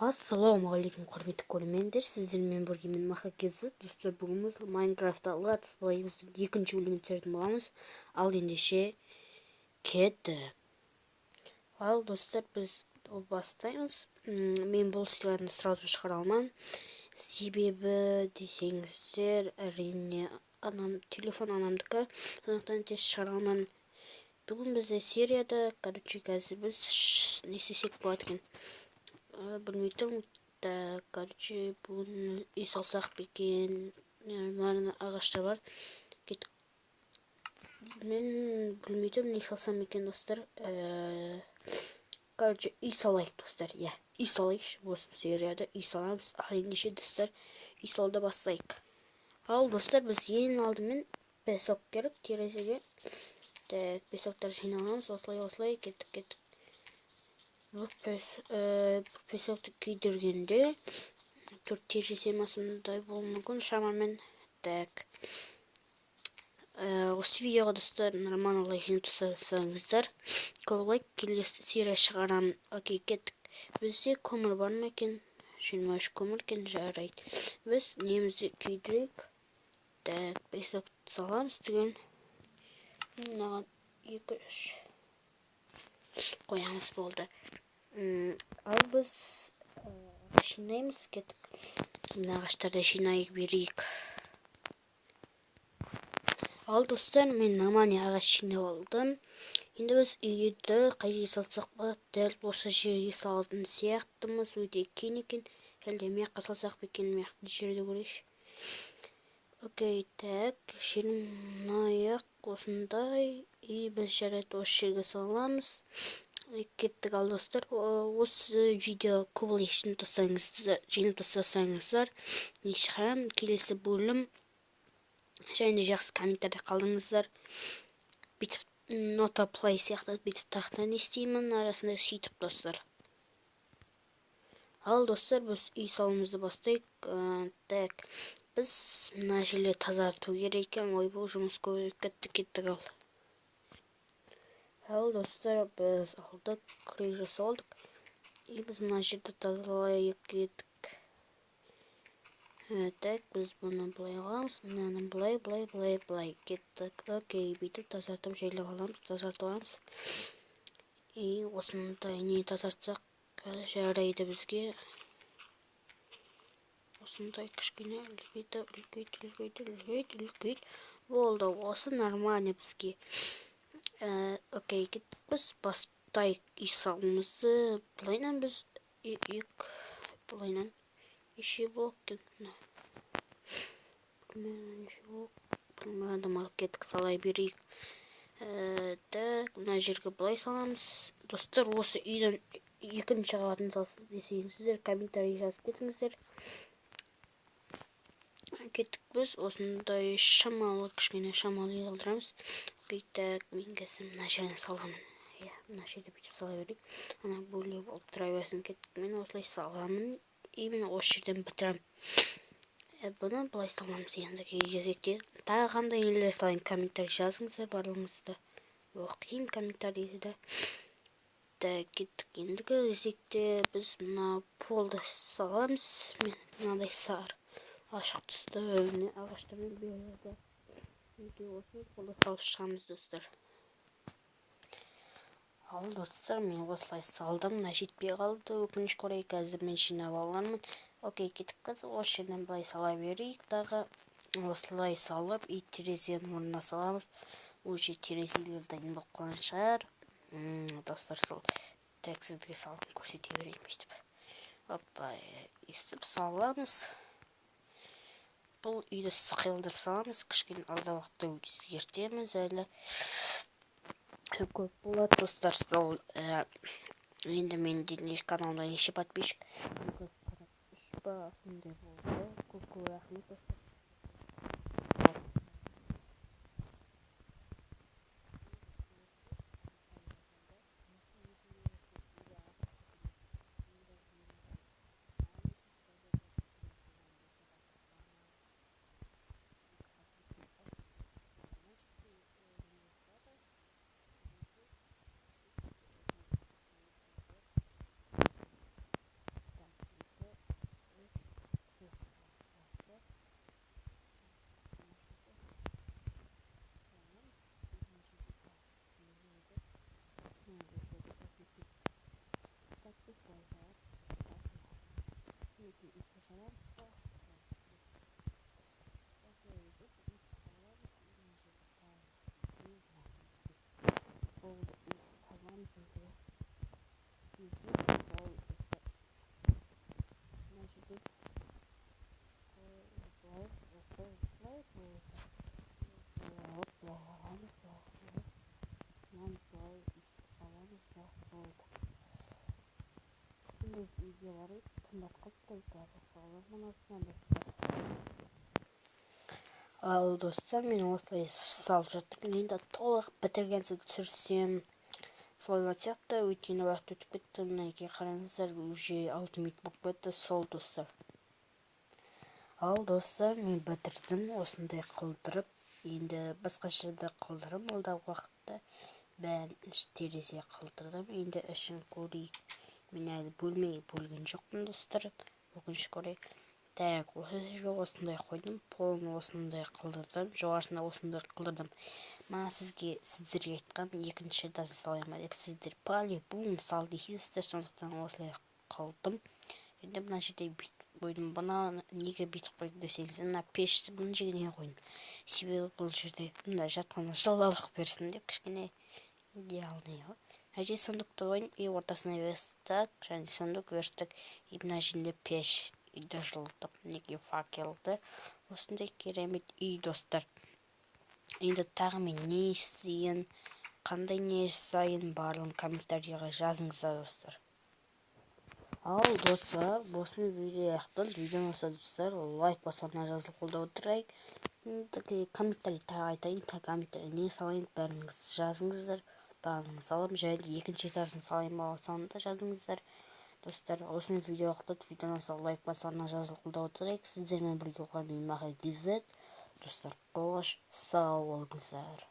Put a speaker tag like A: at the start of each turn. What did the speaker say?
A: Ассалаумағалейкум, құрметті көрермендер, сіздермен бірге мен Маха KZ. Достар, бүгін біз Майнкрафтта Let's Play-іміздің екінші бөлімін түсіретін боламыз. Ал ендеше кеттік. Ал достар, біз бастаймыз. Мен бұл серияны сразу шығара алмадым. Себебі десеңіздер, әрине, анам, телефон анамдікі, сондықтан тез шығара алмадым. Бүгін бізде серияда, короче, қазір біз не істесек болады екен? Білмей тұрмын. Так, короче, бүгін үй салсақ па екен? Мына ағаштар бар. Кеттік. Мен білмей тұрмын, не салсам екен, достар. Короче, үй салайық, достар. Иә, үй салайықшы. Осы серияда үй саламыз. Ал ендеше, достар, үй салуды бастайық. Ал, достар, біз ең алдымен песок керек терезеге. Так, песоктар жиналамыз. Осылай, осылай, кеттік, кеттік. Бір песокты күйдіргенде 4 терезе ма сондай болуы мүмкін шамамен. Так. Осы видеоға, достар, нормально лайк жинап тастасаңыздар, көп лайк, келесі серия шығарамын. Окей, кеттік. Бізде көмір бар ма екен? 23 көмір екен, жарайды. Біз немізді күйдірейік. Так, песок саламыз түгел. Мынаған 2, 3 қоямыз, болды. Ал біз жинаймыз, кеттік. Мына ағаштарды жинайық берейік. Ал достар, мен нормальный ағаш жинап алдым. Енді біз үйді қай жерге салсақ болады? Дәл осы жерге салатын сияқтымыз, өте кең екен. Әлде мына жаққа салсақ па екен? Мына жақты жерді көрейікші. Окей, так, жер мына жақ осындай. И біз жарайды осы жерге саламыз. Кеттік. Ал достар, осы видео көп лайк жинап тастасаңыздар, не шығарамын келесі бөлім. Және де жақсы комментарий қалдыңыздар. Бүйтіп нота плей сияқты бүйтіп тақта не істеймін арасында сөйтіп, достар. Ал достар, біз үй салуымызды бастайық. Так, біз мына жерлерді тазарту керек екен. Ойбой, жұмыс көбейіп кетті, кеттік. Ал. Ал достар, біз алдық, күрек жасап алдық. И біз мына жерді тазалайық, кеттік. Так, біз бұны былай аламыз, мынаны былай, былай, былай, былай, кеттік. Окей, бүйтіп тазартып жайлап аламыз, тазартып аламыз. И осындай не тазартсақ жарайды бізге. Осындай кішкене үлкейтіп, үлкейт, үлкейт, үлкейт, үлкейт. Болды, осы нормально бізге. Окей, кеттік, біз бастайық үй салуымызды. Былайынан біз ек, былайынан неше блок екен? Примерно неше блок? Білмедім, ал кеттік, салай берейік. Так, мына жерге былай саламыз. Достар, осы үйдің екінші қабатын салсын десеңіздер, комментарий жазып кетіңіздер. Кеттік, біз осындай шамалы, кішкене шамалы үй қалдырамыз. Окей, так, мен қазір мына жерден саламын. Иә, мына жерде бүйтіп сала берейік. Ана бөлек болып тұра берсін. Кеттік, мен осылай саламын. И мен осы жерден бітіремін. Бұны былай саламыз енді кезекте. Тағы қандай үйлер салайын, комментарий жазыңыздар, барлығыңызды оқимын комментарийді. Так, кеттік. Ендігі кезекте біз мына полды саламыз. Мен мынадай сары ашық түсті ағаштармен береді. Мінекей осылай қолды салып шығамыз, достар. Ал достар, мен осылай салдым. Мына жетпей қалды, өкінішке орай, қазір мен жинап алармын. Окей, кеттік, қазір осы жерден былай сала берейік тағы. Осылай салып, и терезенің орнына саламыз. Уже терезелер дайын болып қалған шығар. Достар, сол так сізге салып көрсете берейін бүйтіп. Опа, өйстіп саламыз. Бұл үйді сықылдырып саламыз. Кішкене алда уақытта өзгертеміз әлі. Көп болады, достар. Сол, енді менде не каналымда неше подписчик? 43 па, сондай болды. Көп көп рахмет, достар. Біз үйге барайық, түн батып қалыпты. Қазір саламын астына, достар. Ал, достар, мен осылай салып жаттым. Енді толық бітірген соң түсірсем, солай болатын сияқты, өйткені уақыт өтіп кетті. Мінекей, қараңыздар, уже 6 минут болып кетті сол, достар. Ал, достар, мен бітірдім осындай қылдырып. Енді басқаша да қылдырам алдағы уақытта. Бәрін терезе қылдырдым. Енді ішін көрейік. Мен әлі бөлмеге бөлген жоқпын, достар, өкінішке орай. Так, осы жерге осындай қойдым, полын осындай қылдырдым, жоғарысына осындай қылдырдым. Мана сіздерге айтқанмын, екінші этажын салайын ба деп. Сіздер по-любому сал дейсіздер, сондықтан осылай қылдым. Енді мына жерде бүйтіп қойдым. Бұны неге бүйтіп қойдым десеңіз, мына пешті мына жерге неге қойдым? Себебі бұл жерде мына жатқанда жылылық берсін деп, кішкене идеальный ғой. Мына жерде сундукты қойдым и ортасына верстак және сундук, верстак, и мына жерінде пеш, үйді жылытып, мінекей, факелді. Осындай керемет үй, достар. Енді тағы мен не істейін, қандай не жасайын, барлығын комментарийға жазыңыздар, достар. Ал, достар, осымен видео аяқталды. Видео ұнаса, достар, лайк басып, арна жазылып, қолдап отырайық. Комментарий тағы айтайын, комментарий не салайын, бәріңіз жазыңыздар, барлығын саламын. Және де екінші этажын салайын ба, соны да жазыңыздар, достар. Осымен видео аяқталды. Видео ұнаса, лайк басып, арна жазылып, қолдап отырайық. Сіздермен бірге болған мен, Маха Гизет, достар. Қош сау болыңыздар.